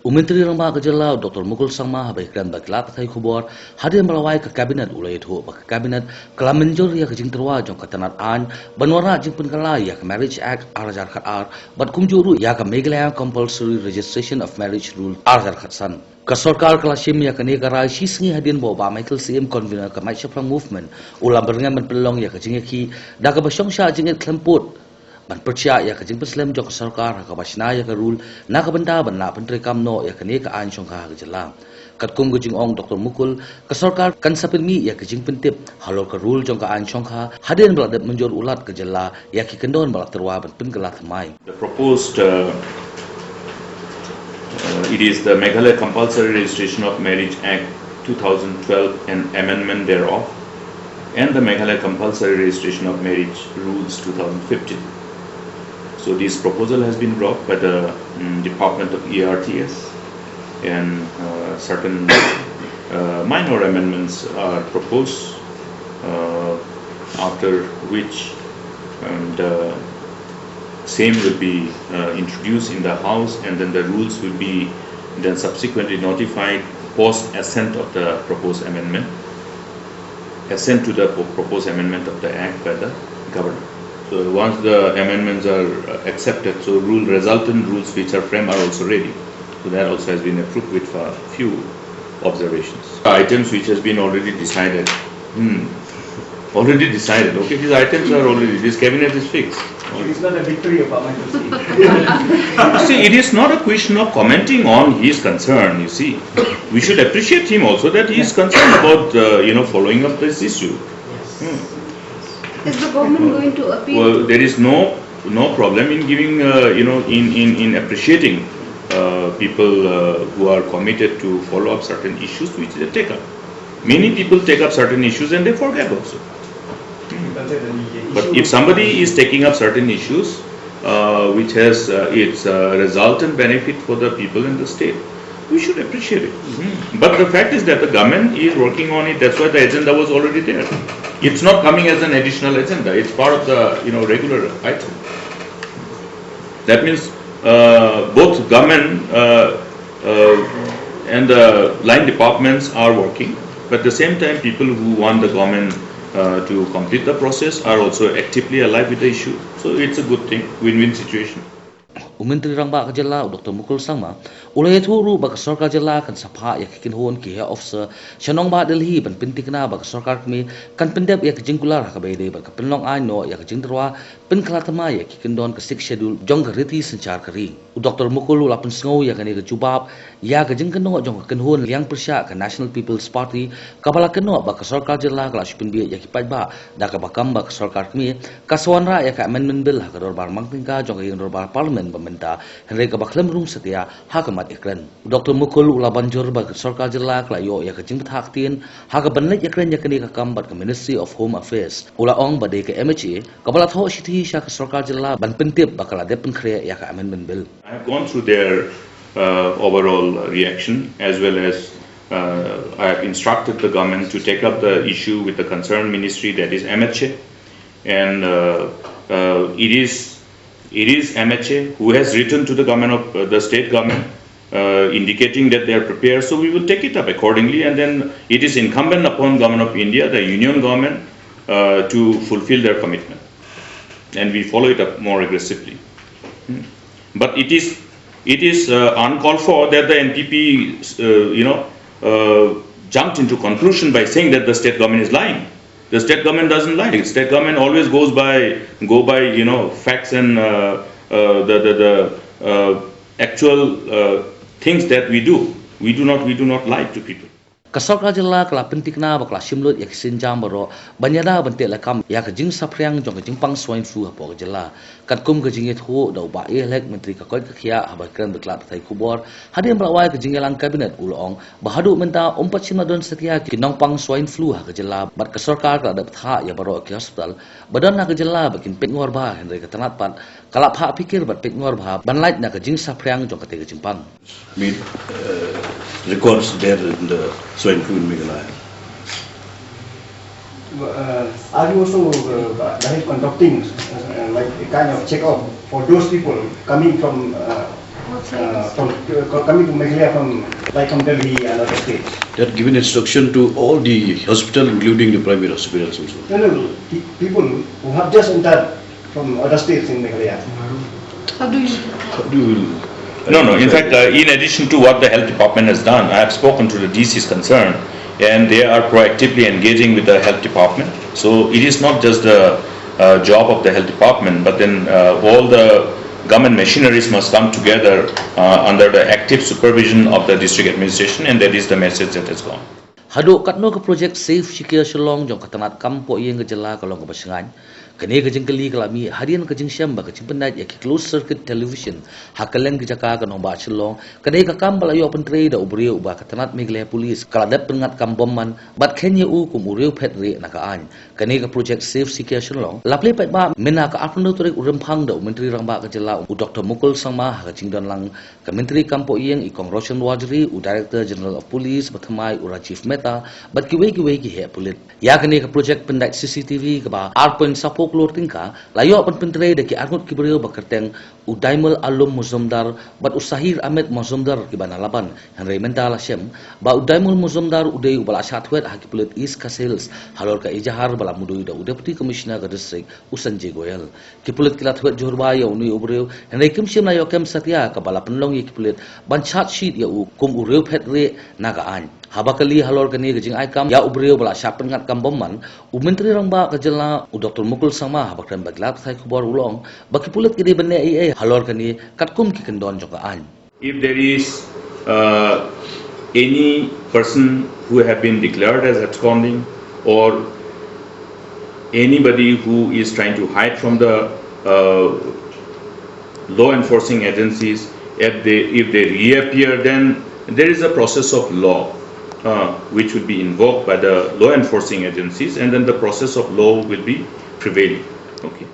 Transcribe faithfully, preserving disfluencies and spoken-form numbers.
U Myntri Rangbah ka Jylla, u Doktor Mukul Sangma, haba ïakren bad ki lad pathai khubor hadien ba la wai ka Cabinet, u la ïathuh ba ka Cabinet ka la mynjur ïa ka jingtyrwa jong ka tnat aiñ ban wanrah jingpynkylla ïa ka Marriage Act ar hajar khatar bad kumjuh ruh ïa ka Meghalaya Compulsory Registration of Marriage Rule ar hajar khatsan. Ka sorkar ka la shim ïa kane ka rai shisngi hadien ba u Bah Michael Syiem, convener ka Mynsiem Shaphrang Movement, u la byrngem ban pynlong ïa ka jingïakhih da kaba shong shah jingit khlem pud ban pyrshah ïa ka jingpynslem jong ka sorkar ha kaba shna ïa ka rule na ka bynta ban lah pyntreikam noh ïa kane ka aiñ shongkha ha ka jylla. Katkum ka jingong u Doktor Mukul, ka sorkar kan sa pynmih ïa ka jingpyntip halor ka rule jong ka aiñ shongkha hadien ba la dep mynjur u Lat ka jylla ïa ki kyndon ba la tyrwa ban pynkylla thymmai. The proposed, uh, uh, it is the Meghalaya Compulsory Registration of Marriage Act two thousand twelve and amendment thereof, and the Meghalaya Compulsory Registration of Marriage Rules two thousand fifteen. So this proposal has been brought by the, mm, Department of E R T S, and, uh, certain, uh, minor amendments are proposed, uh, after which, um, the same will be, uh, introduced in the House, and then the rules will be then subsequently notified post assent of the proposed amendment, assent to the pro-, proposed amendment of the Act by the Governor. So once the amendments are, uh, accepted, so rule, resultant rules which are framed are also ready. So that also has been approved with a few observations. Items which has been already decided. Hmm. Already decided. Okay, these items are already, this cabinet is fixed. It is not a victory of Ahmad Hussain. See, it is not a question of commenting on his concern, you see. We should appreciate him also that he is concerned about, uh, you know, following up this issue. Hmm. Is the government going to appeal? Well, there is no, no problem in giving, uh, you know, in, in, in appreciating, uh, people, uh, who are committed to follow up certain issues which they take up. Many people take up certain issues and they forget also. But if somebody is taking up certain issues, uh, which has, uh, its, uh, resultant benefit for the people and the state, we should appreciate it. Hmm. But the fact is that the government is working on it. That's why the agenda was already there. It's not coming as an additional agenda. It's part of the, you know, regular item. That means, uh, both government, uh, uh, and the line departments are working. But at the same time, people who want the government, uh, to complete the process are also actively alive with the issue. So it's a good thing, win-win situation. U Myntri Rangbah ka Jylla, u Doktor Mukul Sangma, u la ïathuh ruh ba ka sorkar jylla kan sa phah ïa ki kynhun, ki heh officer sha nongbah Delhi ban pynthikna ba ka sorkar kmie kan pyndep ïa ka jingkular ha kaba ïadei bad ka pynlong aiñ noh ïa ka jingtyrwa pynkylla thymmai ïa ki kyndon ka Sixth Schedule jong ka riti synshar ka ri. U Doktor Mukul u la pynsngew ïa kane ka jubab ïa ka jingkynnoh jong ka kynhun liang pyrshah ka National People's Party, kaba la kynnoh ba ka sorkar jylla ka la shu pynbieit ïa ki paidbah da kaba kam ba ka sorkar kmie ka sa wanrah ïa ka Amendment Bill ha ka dorbar mang tyngka jong ka ïing dorbar Parliament ba mynta, hynrei kaba khlem rung satia ha ka mat ïakren. U Doktor Mukul u la ban jur ba ka sorkar jylla ka la ïoh ïa ka jingbthah ktien ha kaban leit ïakren ïa kane ka kam bad ka Ministry of Home Affairs. U la ong ba dei ka M H A kaba la thoh shithi sha ka sorkar jylla ban pyntip ba ka la dep pynkhreh ïa ka Amendment Bill. I have gone through their, uh, overall reaction, as well as, uh, I have instructed the government to take up the issue with the concerned ministry, that is M H A. And, uh, uh, it is, it is M H A who has written to the government of, uh, the state government, uh, indicating that they are prepared. So we will take it up accordingly. And then it is incumbent upon Government of India, the union government, uh, to fulfill their commitment. And we follow it up more aggressively. Hmm. But it is, it is, uh, uncalled for that the N P P, uh, you know, uh, jumped into conclusion by saying that the state government is lying. The state government doesn't lie. State government always goes by, go by, you know, facts and, uh, uh, the, the, the, uh, actual, uh, things that we do. We do not, we do not lie to people. Ka sorkar jylla ka la pynthikna ba ka la shim lut ïa ki sienjam baroh ban ïada ban teh lakam ïa ka jingsaphriang jong ka jingpang swine flu hapoh ka jylla. Katkum ka jingïathuh da u Bah A. Hek, Myntri ka koit ka khiah, haba kren bad ki lad pathai khubor hadien ba la wai ka jingïalang Cabinet, u la ong ba haduh mynta ym pat shym la don satia ki nongpang swine flu ha ka jylla bad ka sorkar ka la dep thah ïa baroh ki hospital ba don ha ka jylla ba kin peitngor bha, hynrei ka tnat pat ka la phah phikir bad peitngor bha ban lait na ka jingsaphriang jong katei ka jingpang. Meet, uh, records there in the swine flu in Meghalaya. Uh, are you also, uh, conducting, uh, like, a kind of check-up for those people coming from, uh, Uh, from, uh, coming to Meghalaya from, like, from Delhi and other states. They had given instruction to all the hospital, including the private hospitals also. No, no, pe- people who have just entered from other states in Meghalaya. How do you? How do you? No, no. In fact, uh, in addition to what the health department has done, I have spoken to the D C's concern, and they are proactively engaging with the health department. So it is not just the uh, job of the health department, but then uh, all the government machineries must come together uh, under the active supervision of the district administration, and that is the message that has gone. Haduh katno ka projek Safe Secure Shillong jong ka tnat kam poh ïing ka jylla ka long kaba shngaiñ. Kane ka jingkylli ka la mih hadien ka jingshem ba ka jingpyndait ïa ki closed circuit television ha kylleng ki jaka ka nongbah Shillong, ka dei ka kam ba la ïoh pyntrei da u briew uba ka tnat Meghalaya Police ka la dep pynngat kam bymman bad kheiñ ïa u kum u riewphet rieh na ka aiñ. Kane ka projek Safe Secure Shillong la plie paidbah mynta ka arphew tarik u Rymphang da u Myntri Rangbah ka jylla u Doctor Mukul Sangma ha ka jingdon lang ka Myntri kam poh ïing i Kong Roshan Warjri, u Director General of Police ba thymmai u Rajiv Mehta bad kiwei kiwei ki heh pulit. Ïa kane ka projek pyndait C C T V kaba ar point saw phew klur tyngka la ïoh ban pyntrei da ki arngut ki briew ba kyrteng u Daimul Alum Mazumdar bad u Sahir Ahmed Mazumdar kiba na Laban. Hynrei mynta la shem ba u Daimul Mazumdar u dei uba la shah thwet ha ki pulit East Khasi Hills halor ka ejahar ba la mudui da u Deputy Commissioner ka district u Sanjay Goyal. Ki pulit ki la thwet jhur bha ïa une u briew, hynrei kim shym la ïoh kem satia kaba la pynlong ïa ki pulit ban charge sheet ïa u kum u riewphet rieh na ka aiñ. Haba kylli halor kane ka jingai kam ïa u briew ba la shah pynngat kam bymman, u Myntri Rangbah ka jylla u Doctor Mukul Sangma haba kren bad ki lad pathai khubor u la ong ba ki pulit ki dei ban leh ei ei halor kane katkum ki kyndon jong ka aiñ. If there is uh, any person who have been declared as absconding or anybody who is trying to hide from the uh, law enforcing agencies, if they, if they reappear, then there is a process of law uh, which will be invoked by the law enforcing agencies, and then the process of law will be prevailing. Okay.